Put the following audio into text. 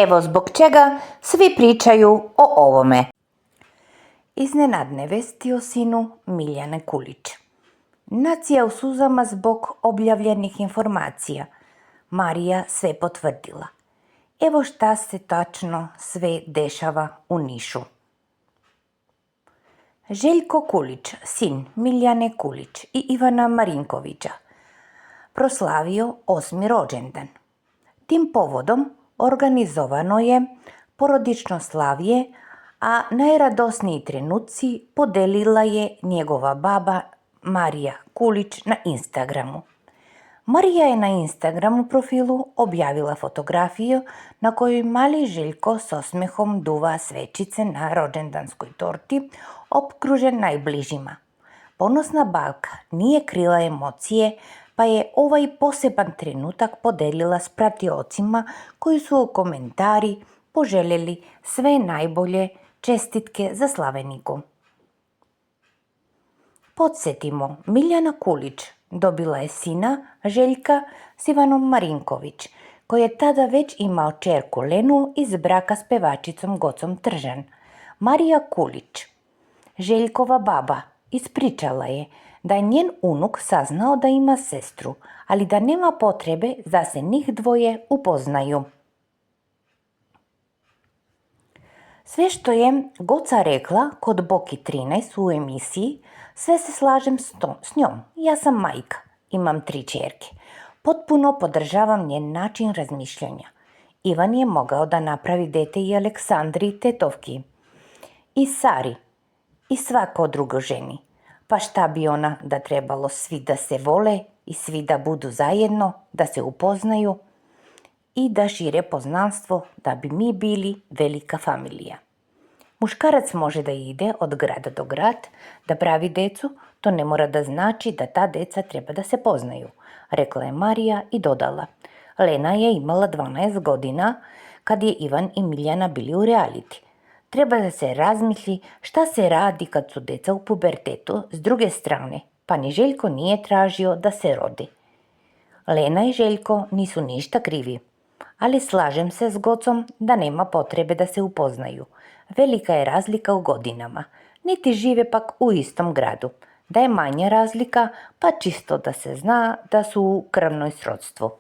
Evo zbog čega svi pričaju o ovome. Iznenadne vesti o sinu Miljane Kulić. Nacija u suzama zbog objavljenih informacija. Marija sve potvrdila. Evo šta se tačno sve dešava u Nišu. Željko Kulić, sin Miljane Kulić i Ivana Marinkovića, proslavio 8. rođendan. Tim povodom organizovano je porodično slavje, a najradosniji trenuci podelila je njegova baba Marija Kulić na Instagramu. Marija je na Instagramu profilu objavila fotografiju na kojoj mali Željko s osmehom duva svećice na rođendanskoj torti, opkružen najbližima. Ponosna baka nije krila emocije, pa je ovaj poseban trenutak podelila s pratiocima koji su u komentari poželjeli sve najbolje čestitke za slaveniku. Podsjetimo, Miljana Kulić dobila je sina Željka s Ivanom Marinković, koji je tada već imao ćerku Lenu iz braka s pevačicom Gocom Tržan. Marija Kulić, Željkova baba, ispričala je da je njen unuk saznao da ima sestru, ali da nema potrebe da se njih dvoje upoznaju. Sve što je Goca rekla kod Boki 13 u emisiji, sve se slažem s njom. Ja sam majka, imam 3 ćerke. Potpuno podržavam njen način razmišljanja. Ivan je mogao da napravi dete i Aleksandri Tetovki, i Sari, i svako drugo ženi. Pa šta bi ona da trebalo svi da se vole i svi da budu zajedno, da se upoznaju i da šire poznanstvo, da bi mi bili velika familija. Muškarac može da ide od grada do grad, da pravi decu, to ne mora da znači da ta deca treba da se poznaju, rekla je Marija i dodala. Lena je imala 12 godina kad je Ivan i Miljana bili u reality. Treba da se razmisli šta se radi kad su deca u pubertetu s druge strane, pa ni Željko nije tražio da se rodi. Lena i Željko nisu ništa krivi, ali slažem se s Gocom da nema potrebe da se upoznaju. Velika je razlika u godinama, niti žive pak u istom gradu. Da je manja razlika, pa čisto da se zna da su u krvnoj srodstvu.